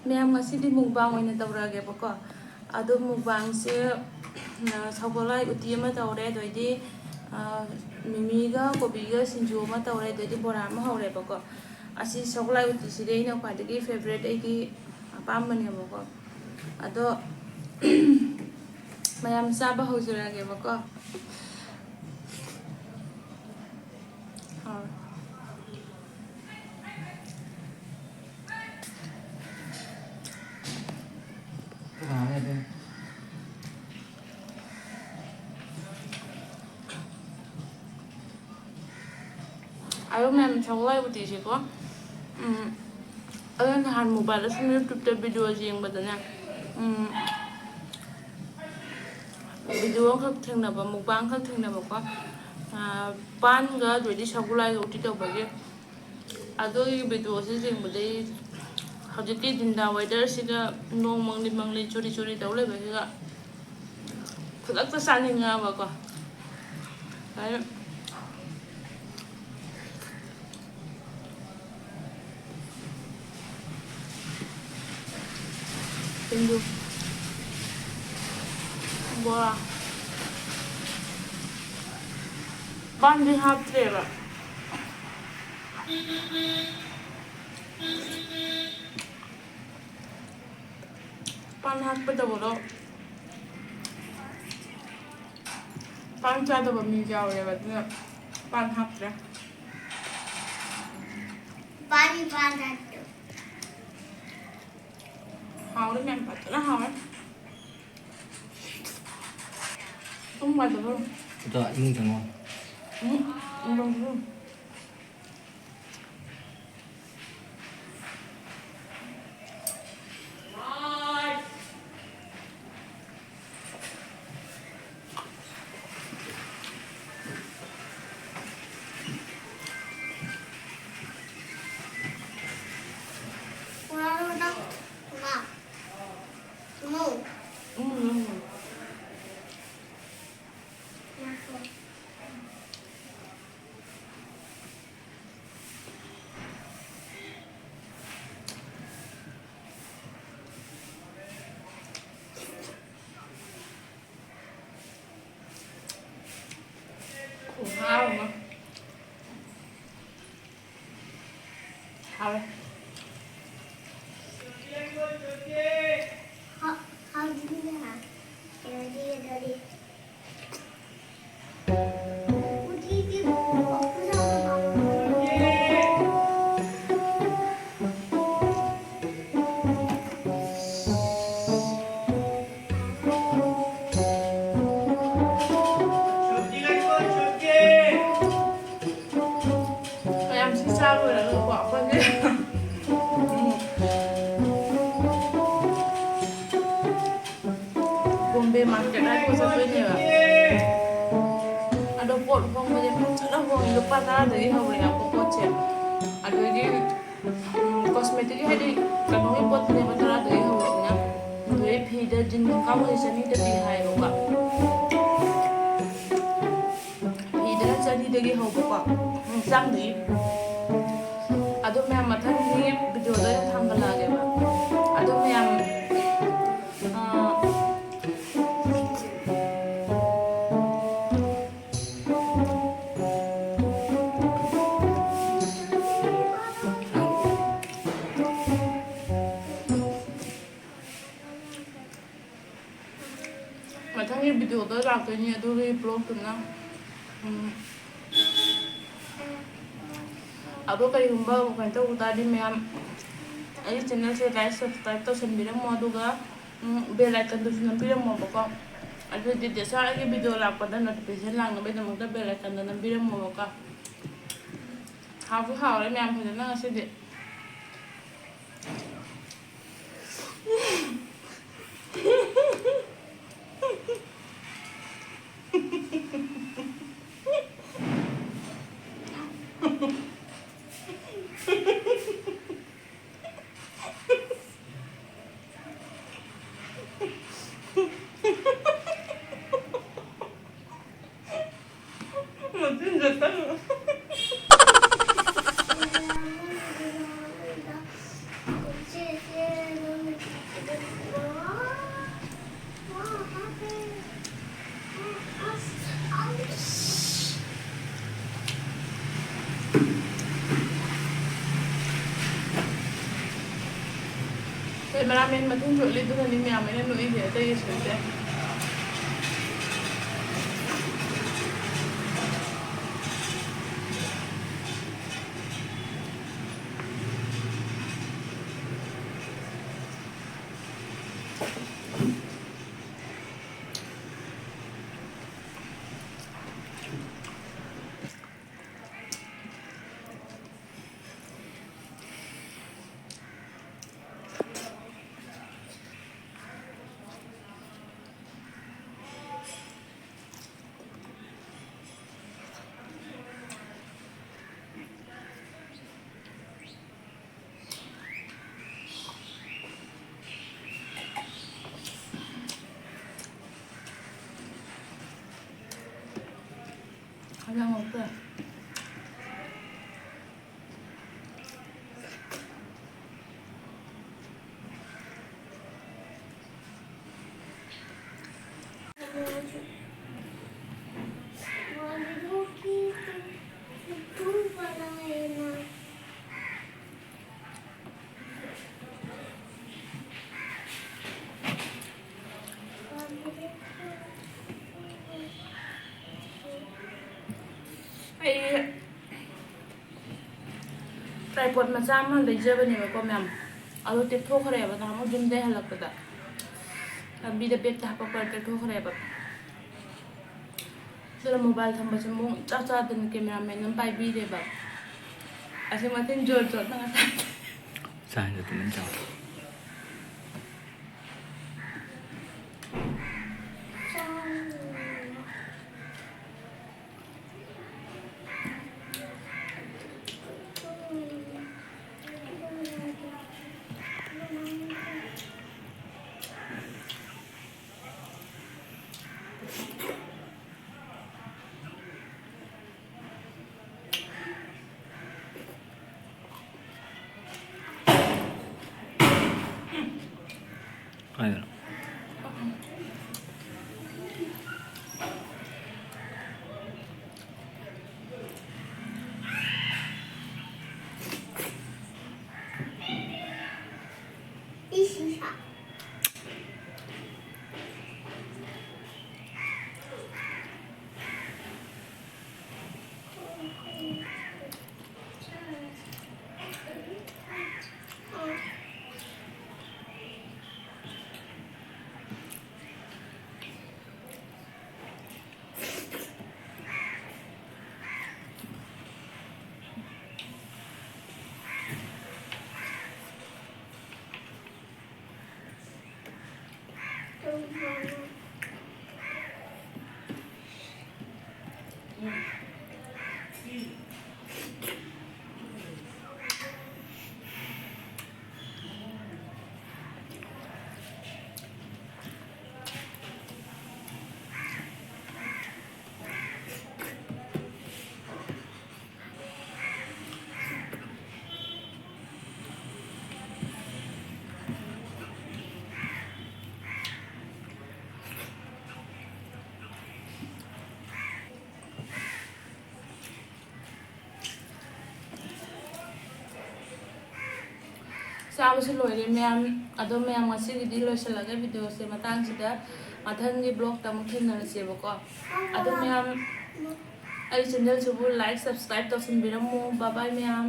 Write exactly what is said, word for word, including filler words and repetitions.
ꯃꯌꯥꯝ, ꯉꯁꯤꯗꯤ mukbang ꯑꯣꯏꯅ ꯇꯧꯔꯛꯑꯒꯦꯕꯀꯣ꯫ ꯑꯗꯣ mukbangꯁꯦ, ꯎꯝ, ꯁꯒꯣꯜꯍꯋꯥꯏ ꯎꯇꯤ ꯑꯃ ꯇꯧꯔꯦ, ꯑꯗꯩꯗꯤ, ꯑ, ꯃꯤꯃꯤꯒ ꯀꯣꯕꯤꯒ ꯁꯤꯡꯖꯨ ꯑꯃ ꯇꯧꯔꯦ, ꯑꯗꯩꯗꯤ ꯕꯣꯔꯥ ꯑꯃ ꯍꯧꯔꯦꯕꯀꯣ꯫ ꯑꯁꯤ ꯁꯒꯣꯜꯍꯋꯥꯏ ꯎꯇꯤꯁꯤꯗꯤ ꯑꯩꯅ ꯈ꯭ꯋꯥꯏꯗꯒꯤ favourite, ꯑꯩꯒꯤ ꯑꯄꯥꯝꯕꯅꯦꯕꯀꯣ꯫ ꯑꯗꯣ ꯃꯌꯥꯝ ꯆꯥꯕ ꯍꯧꯖꯔꯒꯦꯕꯀꯣ꯫ ꯍꯥꯎꯔꯦ꯫ ꯑꯗꯣ ꯃꯌꯥꯝ ꯁꯒꯣꯜꯍꯋꯥꯏ ꯎꯇꯤꯁꯦꯀꯣ, ꯎꯝ, ꯑꯗꯣ ꯅꯍꯥꯟ mobile ꯁꯨꯝ YouTube-ꯇ video ꯌꯦꯡꯕꯗꯅꯦ, ꯎꯝ, video ꯑꯃꯈꯛ ꯊꯦꯡꯅꯕ, mukbang ꯑꯃꯈꯛ ꯊꯦꯡꯅꯕꯀꯣ, ꯑꯥ, ꯄꯥꯟꯒ ꯑꯗꯩꯗꯤ ꯁꯒꯣꯜꯍꯋꯥꯏꯒ ꯎꯇꯤ ꯇꯧꯕꯒꯤ꯫ ꯑꯗꯨꯒꯤ video-ꯁꯦ ꯌꯦꯡꯕꯗꯩ ꯍꯧꯖꯤꯛꯀꯤ ꯗꯤꯟꯗꯥ weather-ꯁꯤꯒ ꯅꯣꯡ ꯃꯪꯂꯤ ꯃꯪꯂꯤ ꯆꯨꯔꯤ ꯆꯨꯔꯤ ꯇꯧ ꯂꯩꯕꯁꯤꯒ ꯈꯨꯗꯛꯇ ꯆꯥꯅꯤꯡꯉꯛꯑꯕꯀꯣ꯫ ꯑꯗꯩ ꯁꯤꯡꯖꯨ꯫ ꯕꯣꯔꯥ꯫ ꯄꯥꯟꯗꯤ ꯍꯥꯞꯇ꯭ꯔꯦꯕ꯫ ꯄꯥꯟ ꯍꯥꯞꯀꯗꯕꯗꯣ ꯄꯥꯟ ꯆꯥꯗꯕ ꯃꯤ ꯌꯥꯎꯔꯦꯕ, ꯑꯗꯨꯅ ꯄꯥꯟ ꯍꯥꯞꯇ꯭ꯔꯦ꯫ ꯄꯥꯟ, ꯄꯥꯟ ꯆꯥꯗꯕ꯫ ꯍꯥꯎꯔꯦ ꯃꯌꯥꯝ, ꯐꯖꯅ ꯍꯥꯎꯔꯦ꯫ ꯇꯨꯝ ꯌꯥꯗꯕ꯭ꯔꯣ? ꯑꯗꯣ ꯏꯃꯨꯡ ꯆꯪꯉꯣ꯫ ꯎꯝ, ꯏꯃꯨꯡ ꯆꯪꯉꯣ꯫ ꯃꯥꯔꯀꯦꯠ ꯍꯥꯏꯕ ꯆꯠꯇꯣꯏꯅꯦꯕ꯫ ꯑꯗꯣ ꯄꯣꯠ ꯍꯣꯡꯕꯁꯦ ꯐꯖꯅ ꯍꯣꯡꯉꯦ, ꯂꯨꯄꯥ ꯇꯔꯥꯗꯒꯤ ꯍꯧꯔꯦꯕꯀꯣ ꯄꯣꯠꯁꯦ꯫ ꯑꯗꯒꯤ ꯀꯣꯁꯃꯦꯇꯤꯛ ꯍꯥꯏꯗꯤ ꯀꯩꯅꯣꯒꯤ ꯄꯣꯠꯇꯨꯅꯦꯕ ꯇꯔꯥꯗꯒꯤ ꯍꯧꯔꯤꯁꯤꯅ꯫ ꯑꯗꯩ ꯐꯤꯗ ꯖꯤꯟ ꯈꯣꯡꯒ꯭ꯔꯥꯎꯁꯦ ꯆꯅꯤꯗ ꯄꯤ ꯍꯥꯏꯌꯦꯕꯀꯣ꯫ ꯐꯤꯗꯅ ꯆꯅꯤꯗꯒꯤ ꯍꯧꯕꯀꯣ꯫ ꯎꯝ, ꯆꯥꯝꯗꯒꯤ꯫ ꯑꯗꯣ ꯃꯌꯥꯝ ꯃꯊꯪꯒꯤ ꯚꯤꯗꯤꯑꯣꯗ ꯑꯣꯏꯅ ꯊꯥꯡꯒꯠꯂꯛꯑꯒꯦꯕ꯫ ꯑꯗꯣ ꯃꯌꯥꯝ, ꯑꯥ, ꯃꯊꯪꯒꯤ ꯚꯤꯗꯤꯑꯣꯗ ꯂꯥꯛꯇꯣꯏꯅꯤ ꯑꯗꯨꯒꯤ ꯕ꯭ꯂꯣꯛꯇꯨꯅ꯫ ꯎꯝ꯫ ꯑꯗꯣ ꯀꯔꯤꯒꯨꯝꯕ ꯀꯩꯅꯣ ꯇꯧꯕ ꯇꯥꯔꯗꯤ ꯃꯌꯥꯝ ꯑꯩꯒꯤ ꯆꯦꯅꯦꯜꯁꯦ ꯂꯥꯏꯛ ꯁꯕꯁꯀ꯭ꯔꯥꯏꯕ ꯇꯧꯁꯟꯕꯤꯔꯝꯃꯣ, ꯑꯗꯨꯒ ꯎꯝ, ꯕꯦꯜ ꯑꯥꯏꯀꯟꯗꯨꯁꯨ ꯅꯝꯕꯤꯔꯝꯃꯣꯕꯀꯣ꯫ ꯑꯗꯨꯗꯤ ꯗꯦꯁꯥ ꯑꯩꯒꯤ ꯚꯤꯗꯤꯑꯣ ꯂꯥꯛꯄꯗ ꯅꯣꯇꯤꯐꯤꯀꯦꯁꯟ ꯂꯥꯛꯅꯕꯒꯤꯗꯃꯛꯇ ꯕꯦꯜ ꯑꯥꯏꯀꯟꯗꯣ ꯅꯝꯕꯤꯔꯝꯃꯣꯕꯀꯣ꯫ ꯍꯥꯎꯁꯨ ꯍꯥꯎꯔꯦ ꯃꯌꯥꯝ ꯐꯖꯅ ꯉꯁꯤꯗꯤ꯫ ꯃꯆꯤꯟ ꯆꯠꯇꯅ꯫ ꯀꯦꯃꯦꯔꯥꯃꯦꯟ ꯃꯊꯨꯟ ꯆꯣꯠꯂꯤ, ꯑꯗꯨꯅꯅꯤ ꯃꯌꯥꯝ ꯑꯩꯅ ꯅꯣꯛꯏꯁꯦ, ꯑꯇꯩꯒꯤꯁꯨ ꯅꯠꯇꯦ꯫ ꯑꯩ tripod ꯃꯆꯥ ꯑꯃ ꯂꯩꯖꯕꯅꯦꯕꯀꯣ ꯃꯌꯥꯝ, ꯑꯗꯣ ꯇꯦꯛꯊꯣꯛꯈ꯭ꯔꯦꯕ ꯅꯍꯥꯟꯃꯨꯛ ꯌꯨꯝꯗꯩ ꯍꯜꯂꯛꯄꯗ꯫ ꯂꯝꯕꯤꯗ ꯕꯦꯒꯇ ꯍꯥꯞꯄꯛꯄ ꯇꯦꯛꯊꯣꯛꯈ꯭ꯔꯦꯕ꯫ ꯑꯗꯨꯅ mobile ꯊꯝꯕꯁꯦ ꯃꯑꯣꯡ ꯏꯆꯥ ꯆꯥꯗꯅ cameraman ꯑꯃ ꯄꯥꯏꯕꯤꯔꯦꯕ꯫ ꯑꯁꯤ ꯃꯊꯤꯟ ꯖꯣꯔ ꯖꯣꯔ ꯅꯪ ꯆꯥꯏꯗ ꯇꯨꯃꯤꯟ ꯆꯥꯎ꯫ ꯀꯥꯏꯗꯅꯣ? ꯆꯥꯕꯁꯨ ꯂꯣꯏꯔꯦ ꯃꯌꯥꯝ꯫ ꯑꯗꯣ ꯃꯌꯥꯝ, ꯉꯁꯤꯒꯤꯗꯤ ꯂꯣꯏꯁꯤꯜꯂꯒꯦ videoꯁꯦ ꯃꯇꯥꯡꯁꯤꯗ꯫ ꯃꯊꯪꯒꯤ vlogꯇ ꯑꯃꯨꯛ ꯊꯦꯡꯅꯔꯁꯦꯕꯀꯣ꯫ ꯑꯗꯣ ꯃꯌꯥꯝ, ꯑꯩ ꯆꯦꯅꯦꯜꯁꯤꯕꯨ ꯂꯥꯏꯛ ꯁꯕꯁꯀ꯭ꯔꯥꯏꯕ ꯇꯧꯁꯤꯟꯕꯤꯔꯝꯃꯨ꯫ ꯕꯥꯏ ꯕꯥꯏ ꯃꯌꯥꯝ꯫